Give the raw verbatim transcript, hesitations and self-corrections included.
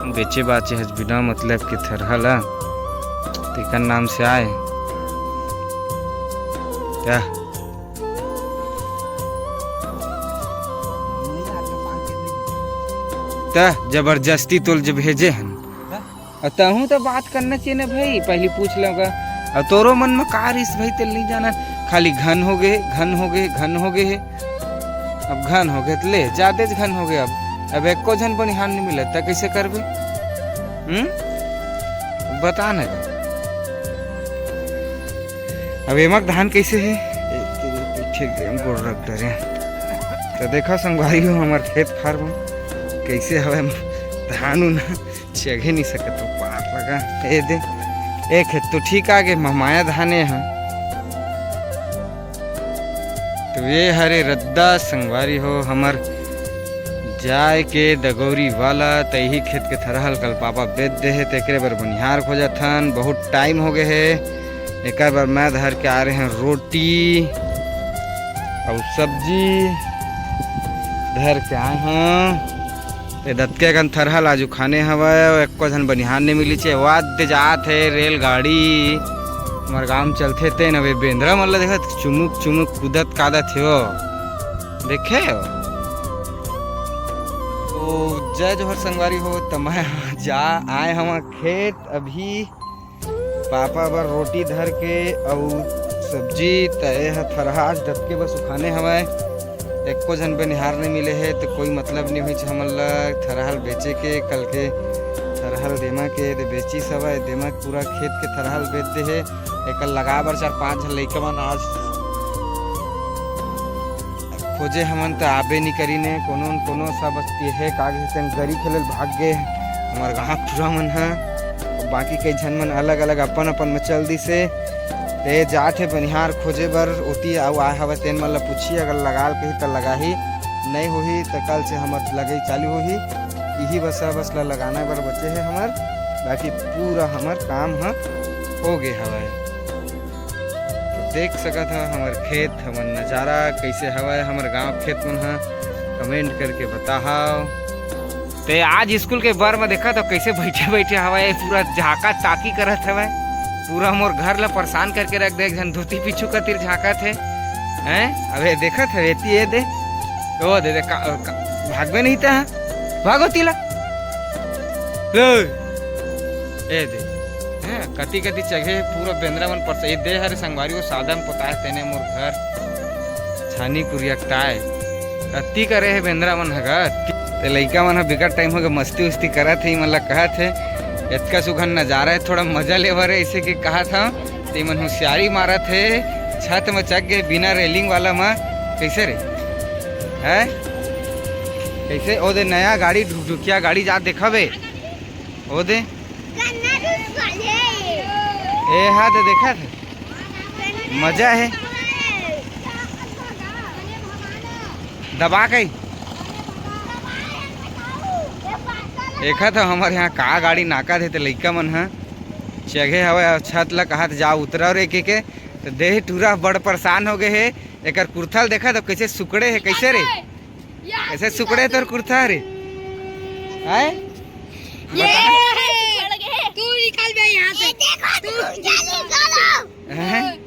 बेचे बाचे हस बिना मतलब के थरहा ला, तेकर नाम से आए। क्या? त जबरदस्ती तोल जब भेजे हन, अउ तहूँ तो बात करना चाहिए ना भाई, पहली पूछ लूँगा। अब तोरो मन में का रिस भाई, तेल नहीं जाना, खाली घन हो गए, घन हो गए, घन हो गए है। अब घन हो गए त ले, जादे घन हो गए। अब अब एको झन बनिहार नहीं मिलत, त कैसे करबे? हम्म, बता ना। अब एमक धान कैसे है? ए, तेरे पीछे एकदम गोड़ रख डरे। तो देखा संगवारी हो, हमार खेत खार में कैसे हवे धान उन चघे नहीं सकत हो, पार लगा। ए दे, एक खेत तो ठीक आ गए, ममाया धाने हैं। तो ये हरे रद्दा संगवारी हो हमर जाए के दगौरी वाला, त यही खेत के थरहल कल पापा बेच दे हे, तेकरे बर बनिहार खोजत हन। बहुत टाइम हो गए हे, एकर बर मैं धर के आ रहे हैं रोटी और सब्जी धर के आए हैं। ए दतके कन थरहा लाजू खाने हवय, अउ एको झन बनिहार नइ मिली छे। वाद्य जात हे रेलगाड़ी, हमर गांव चलथे तेन। अबे बेंदरा मन ला देखत, चुमुक चुमुक कूदत कादत हे वो, देखे हो? तो जय जोहर संगवारी हो, त मैं जा आए हवं खेत अभी। पापा बर रोटी धर के अउ सब्जी, त ए ह थरहा आज दतके बस उखाने हवय। एको झन बनिहार नइ मिले हे, त कोई मतलब नइ होइच हमन ल थरहा ल बेचे के। कल के थरहा ल देमा के दे बेचिस हवय, देमा के पूरा खेत के थरहा ल बेच दे हे। एकर लगा बर चार पांच झन लइका मन आज खोजे हमन त आबे नी करिन हे, कोनो न कोनो सब हे कागज तेन गरी खेले ल भाग गे हमर गाँव टूरा मन ह। बाकी कई झन मन अलग-अलग अपन-अपन में चल दिस हे। ते जात हे बनिहार खोजे बर, ओती अउ आए हवय, तेन मन ल पूछी, अगर लगा ल कही त लगाही, नई होही त कल से हमर लगई चालू होही। इही बस, बस ल लगाना बर बचे हे हमर, बाकी पूरा हमर काम ह हो गे हवय। तो देख सकत ह हमर खेत, हमर नजारा कैसे हवय, हमर गांव खेत मन ह, comment करके बताहव। ते आज स्कूल के बर म देखत हो कैसे बैठे बैठे हवय, पूरा झाका ताकी करत हवय, पूरा मोर घर ल परेशान करके रख दे। एक झन धोती पीछू कतिर झाकत हे, हैं? अबे देखत हवे एती, ए दे, ओ दे दे, का, का, भागबे नहीं त भागो तिला। ले। ए दे। हैं, कति कति चघे पूरा बेंदरा मन परस। ए दे हरे संगवारी, वो सादा म पोताए तेने मोर घर। छानी कुरियकताए। अति करे हे बेंदरा मन ह गा। ते लइका मन ह बिकट टाइम हो गे मस्ती उस्ती करत हे, इमन ला कहत हे, "एतका सुघन नजारा हे, थोड़ा मजा लेवा रे," ऐसे के कहत हव। ते मन होशियारी मारत हे, छत म चघ गे बिना रेलिंग वाला म। कैसे रे? हैं? कैसे? ओ दे नया गाड़ी, ढुकढुकिया गाड़ी जात देखबे। ओ दे। ए हा दे देखत हे। मजा हे। दबा के। देखत हो हमर यहाँ का गाड़ी नाका दे ते लइका मन ह। चघे हवय अउ छत ल कहत जा उतरा रे के के। त देह टूरा बड़ परेशान हो गए हे। एकर कुर्था ल देखत हो कैसे सुकड़े हे, कैसे रे? कैसे सुकड़े हे तोर कुर्था रे? हैं? ये बता। तू निकल बे यहाँ से। तू हैं?